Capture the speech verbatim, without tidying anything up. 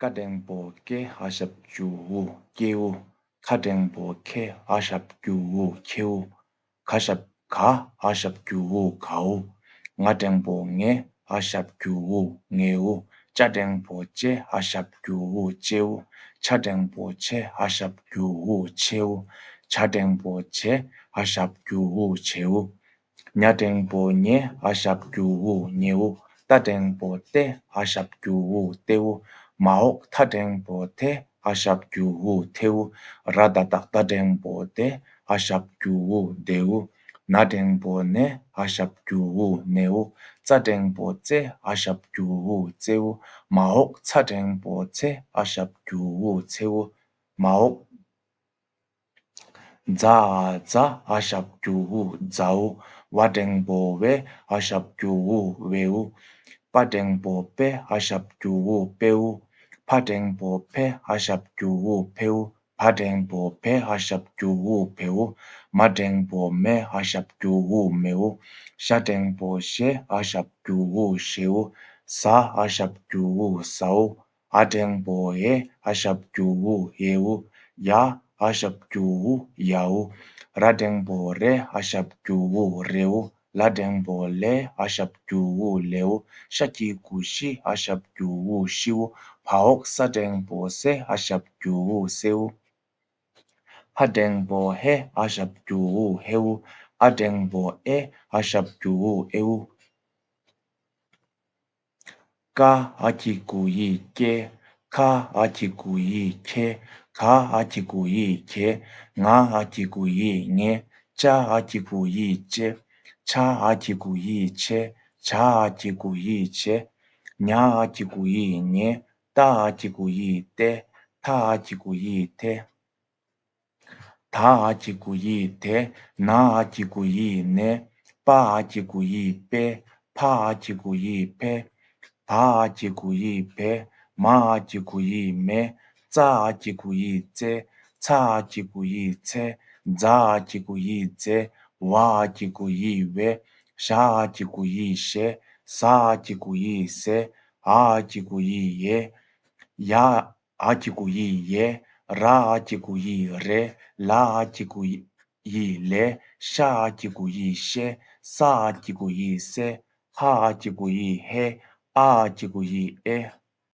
ཀ་འགྲེང་བུ་ཀེ། འ་ཞབས་ཀྱུ་འུ། ཀེའུ། ཁ་འགྲེང་བུ་ཁེ། འ་ཞབས་ཀྱུ་འུ། ཁེའུ། ག་ཞབས་ག། འ་ཞབས་ཀྱུ་འུ། གའུ། ང་འགྲེང་བུ་ངེ། འ་ཞབས་ཀྱུ་འུ། ངེའུ། ཅ་འགྲེང་བུ་ཅེ། འ་ཞབས་ཀྱུ་འུ། ཅེའུ། ཆ་འགྲེང་བུ་ཆེ། འ་ཞབས་ཀྱུ་འུ། ཆེའུ། ཇ་འགྲེང་བུ་ཇེ། འ་ཞབས་ཀྱུ་འུ། ཇེའུ། ཉ་འགྲེང་བུ་ཉེ། འ་ཞབས་ཀྱུ་འུ། ཉེའུ། ཏ་འགྲེང་བུ་ཏེ། འ་ཞབས་ཀྱུ་འུ། ཏེའུ། མ་འོག་ཐ་འགྲེང་བུ་ཐེ། འ་ཞབས་ཀྱུ་འུ། ཐེའུ། ར་ད་བཏགས་དའ་འགྲེང་བུ་དེ། འ་ཞབས་ཀྱུ་འུ། དེའུ། ན་འགྲེང་བུ་ནེ། འ་ཞབས་ཀྱུ་འུ། ནེའུ། ཙ་འགྲེང་བུ་ཙེ། འ་ཞབས་ཀྱུ་འུ། ཙེའུ། མ་འོག་ཚ་འགྲེང་བུ་ཚེ། འ་ཞབས་ཀྱུ་འུ། ཚེའུ། མ་འོག་ཛ་འ་ཛ། འ་ཞབས་ཀྱུ་འུ། ཛའུ། ཝ་འགྲེང་བུ་ཝེ། འ་ཞབས་ཀྱུ་འུ། ཝེའུ། པ་འགྲེང་བུ་པེ། འ་ཞབས་ཀྱུ་འུ། པེའུ། ཕ་འགྲེང་བུ་ཕེ། འ་ཞབས་ཀྱུ་འུ། ཕེའུ། བ་འགྲེང་བུ་བེ། འ་ཞབས་ཀྱུ་འུ། བེའུ། མ་འགྲེང་བུ་མེ། འ་ཞབས་ཀྱུ་འུ། མེའུ། ཞ་འགྲེང་བུ་ཞེ། འ་ཞབས་ཀྱུ་འུ། ཞེའུ། ཟ། འ་ཞབས་ཀྱུ་འུ། ཟའུ། འ་འགྲེང་བུ་འེ། འ་ཞབས་ཀྱུ་འུ། འེའུ། ཡ། འ་ཞབས་ཀྱུ་འུ། ཡའུ། ར་འགྲེང་བུ་རེ། འ་ཞབས་ཀྱུ་འུ། རེའུ། ལ་འགྲེང་བུ་ལེ། འ་ཞབས་ཀྱུ་འུ། ལེའུ། ཤ་གི་གུ་ཤི། འ་ཞབས་ཀྱུ་འུ། ཤིའུ། བ་འོག་ས་འགྲེང་བུ་སེ། འ་ཞབས་ཀྱུ་འུ། སེའུ། ཧ་འགྲེང་བུ་ཧེ། འ་ཞབས་ཀྱུ་འུ། ཧེའུ། ཨ་འགྲེང་བུ་ཨེ། འ་ཞབས་ཀྱུ་འུ། ཨེའུ། ཀ། འ་གི་གུ་འི་ཀེ། ཁ། འ་གི་གུ་འི་ཁེ། ག། འ་གི་གུ་འི་གེ། ང་། འ་གི་གུ་འི་ངེ། ཅ། འ་གི་གུ་འི་ཅེ། ཆ། འ་གི་གུ་འི་ཆེ། ཇ། འ་གི་གུ་འི་ཇེ། ཉ། འ་གི་གུ་འི་ཉེ། ཏ། འ་གི་གུ་འི་ཏེ། ཐ། འ་གི་གུ་འི་ཐེ། ད། འ་གི་གུ་འི་དེ། ན། འ་གི་གུ་འི་ནེ། པ། འ་གི་གུ་འི་པེ། ཕ། འ་གི་གུ་འི་ཕེ། བ། འ་གི་གུ་འི་བེ། མ། འ་གི་གུ་འི་མེ། ཙ། འ་གི་གུ་འི་ཙེ། ཚ། འ་གི་གུ་འི་ཚེ། ཛ། འ་གི་གུ་འི་ཛེ། ཝ། འ་གི་གུ་འི་ཝེ། ཞ། འ་གི་གུ་འི་ཞེ། ཟ། འ་གི་གུ་འི་ཟེ། འ། འ་གི་གུ་འི་ཨེ། ཡ། འ་གི་གུ་འི་ཡེ། ར། འ་གི་གུ་འི་རེ། ལ། འ་གི་གུ་འི་ལེ། ཤ། འ་གི་གུ་འི་ཤེ། ས། འ་གི་གུ་འི་སེ། ཧ། འ་གི་གུ་འི་ཧེ། ཨ། འ་གི་གུ་འི་ཨེ།